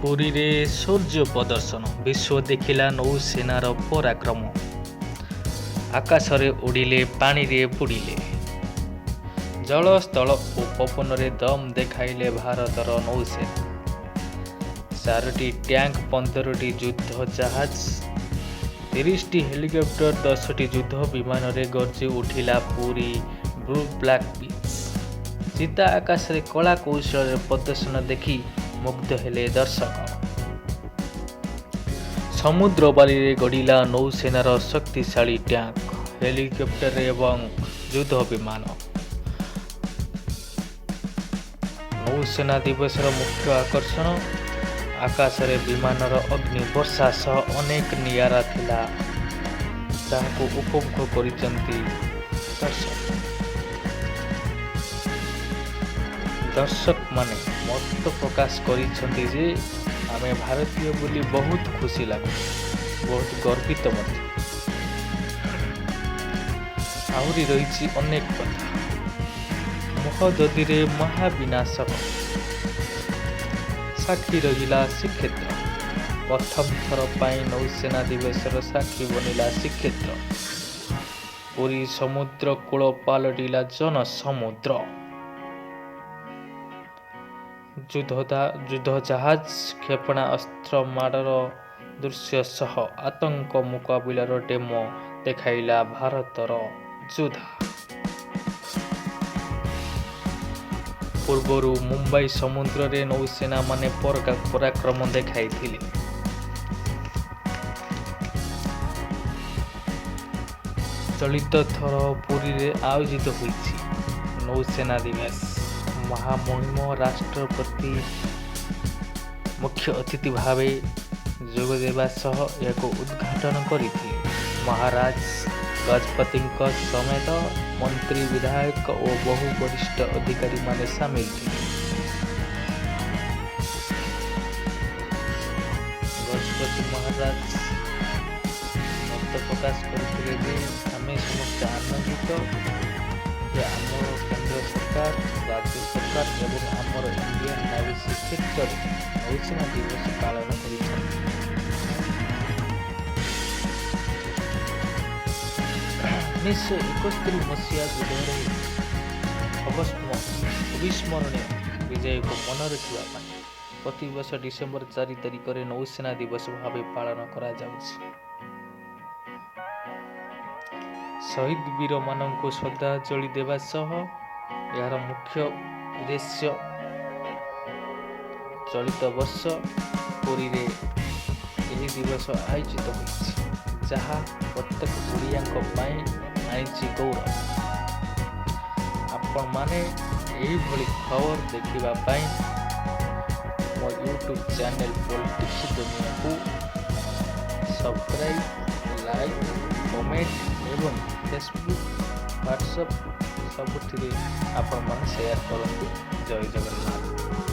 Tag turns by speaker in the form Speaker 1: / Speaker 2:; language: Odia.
Speaker 1: ପୁରୀରେ ଶୌର୍ଯ୍ୟ ପ୍ରଦର୍ଶନ, ବିଶ୍ୱ ଦେଖିଲା ନୌସେନାର ପରାକ୍ରମ। ଆକାଶରେ ଉଡ଼ିଲେ, ପାଣିରେ ବୁଡ଼ିଲେ। ଜଳ, ସ୍ଥଳ ଓ ପବନରେ ଦମ୍ ଦେଖାଇଲେ ଭାରତର ନୌସେନା। ଚାରୋଟି ଟ୍ୟାଙ୍କ, 15ଟି ଯୁଦ୍ଧ ଜାହାଜ, 30ଟି ହେଲିକପ୍ଟର, 10ଟି ଯୁଦ୍ଧ ବିମାନରେ ଗର୍ଜି ଉଠିଲା ପୁରୀ ବ୍ଲୁ ଫ୍ଲାଗ ବିଚ୍। ଚିତା ଆକାଶରେ କଳା କୌଶଳର ପ୍ରଦର୍ଶନ ଦେଖି ମୁଗ୍ଧ ହେଲେ ଦର୍ଶକ। ସମୁଦ୍ର ବାଲିରେ ଗଡ଼ିଲା ନୌସେନାର ଶକ୍ତିଶାଳୀ ଟ୍ୟାଙ୍କ, ହେଲିକପ୍ଟର ଏବଂ ଯୁଦ୍ଧ ବିମାନ। ନୌସେନା ଦିବସର ମୁଖ୍ୟ ଆକର୍ଷଣ ଆକାଶରେ ବିମାନର ଅଗ୍ନି ବର୍ଷା ସହ ଅନେକ ନିଆରା ଥିଲା, ଯାହାକୁ ଉପଭୋଗ କରିଛନ୍ତି ଦର୍ଶକ। ଦର୍ଶକମାନେ ମତ ପ୍ରକାଶ କରିଛନ୍ତି ଯେ ଆମେ ଭାରତୀୟ ବୋଲି ବହୁତ ଖୁସି ଲାଗୁଛି, ବହୁତ ଗର୍ବିତ ମଧ୍ୟ। ଆହୁରି ରହିଛି ଅନେକ କଥା। ମହୋଦଧିରେ ମହାବିନାଶକ ସାକ୍ଷୀ ରହିଲା ଶ୍ରୀକ୍ଷେତ୍ର। ପ୍ରଥମ ଥର ପାଇଁ ନୌସେନା ଦିବସର ସାକ୍ଷୀ ବନିଲା ଶ୍ରୀକ୍ଷେତ୍ର। ପୁରୀ ସମୁଦ୍ର କୂଳ ପାଲଟିଲା ଜନସମୁଦ୍ର। ଯୁଦ୍ଧ ଜାହାଜ, କ୍ଷେପଣାସ୍ତ୍ର ମାଡ଼ର ଦୃଶ୍ୟ ସହ ଆତଙ୍କ ମୁକାବିଲାର ଡେମୋ ଦେଖାଇଲା ଭାରତର ଯୋଦ୍ଧା। ପୂର୍ବରୁ ମୁମ୍ବାଇ ସମୁଦ୍ରରେ ନୌସେନାମାନେ ପରାକ୍ରମ ଦେଖାଇଥିଲେ। ଚଳିତ ଥର ପୁରୀରେ ଆୟୋଜିତ ହୋଇଛି ନୌସେନା ଦିବସ। ମହାମହିମ ରାଷ୍ଟ୍ରପତି ମୁଖ୍ୟ ଅତିଥି ଭାବେ ଯୋଗଦେବା ସହ ଏହାକୁ ଉଦ୍ଘାଟନ କରିଥିଲେ। ମହାରାଜ ଗଜପତିଙ୍କ ସମେତ ମନ୍ତ୍ରୀ, ବିଧାୟକ ଓ ବହୁ ବରିଷ୍ଠ ଅଧିକାରୀମାନେ ସାମିଲ ଥିଲେ। ଗଜପତି ମହାରାଜ ମତ ପ୍ରକାଶ କରିଥିଲେ ଯେ ଆମେ ସମସ୍ତେ ଆନନ୍ଦିତ ଯେ ଆମର କେନ୍ଦ୍ର ସରକାର, ରାଜ୍ୟ ସରକାର ଏବଂ ଆମର ଇଣ୍ଡିଆନ୍ ନେଭି ଶ୍ରୀକ୍ଷେତ୍ରରେ ନୌସେନା ଦିବସ ପାଳନ କରିଛନ୍ତି। 1971 ମସିହା ଯୁଦ୍ଧରେ ଅବିସ୍ମରଣୀୟ ବିଜୟକୁ ମନେ ରଖିବା ପାଇଁ ପ୍ରତିବର୍ଷ ଡିସେମ୍ବର 4 ତାରିଖରେ ନୌସେନା ଦିବସ ଭାବେ ପାଳନ କରାଯାଉଛି। ଶହୀଦ ବୀରମାନଙ୍କୁ ଶ୍ରଦ୍ଧାଞ୍ଜଳି ଦେବା ସହ ଏହାର ମୁଖ୍ୟ ଉଦ୍ଦେଶ୍ୟ। ଚଳିତ ବର୍ଷ ପୁରୀରେ ଏହି ଦିବସ ଆୟୋଜିତ ହୋଇଛି, ଯାହା ପ୍ରତ୍ୟେକ ଓଡ଼ିଆଙ୍କ ପାଇଁ ଆଣିଛି ଗୌରବ। ଆପଣମାନେ ଏହିଭଳି ଖବର ଦେଖିବା ପାଇଁ ମୋ ୟୁଟ୍ୟୁବ୍ ଚ୍ୟାନେଲ୍ ପଲିଟିକ୍ସ ଦୁନିଆକୁ ସବସ୍କ୍ରାଇବ୍, ଲାଇକ୍, କମେଣ୍ଟ ଏବଂ ଫେସବୁକ୍, ହ୍ୱାଟ୍ସଆପ୍ ସବୁଥିରେ ଆପଣମାନେ ସେୟାର କରନ୍ତୁ। ଜୟ ଜଗନ୍ନାଥ।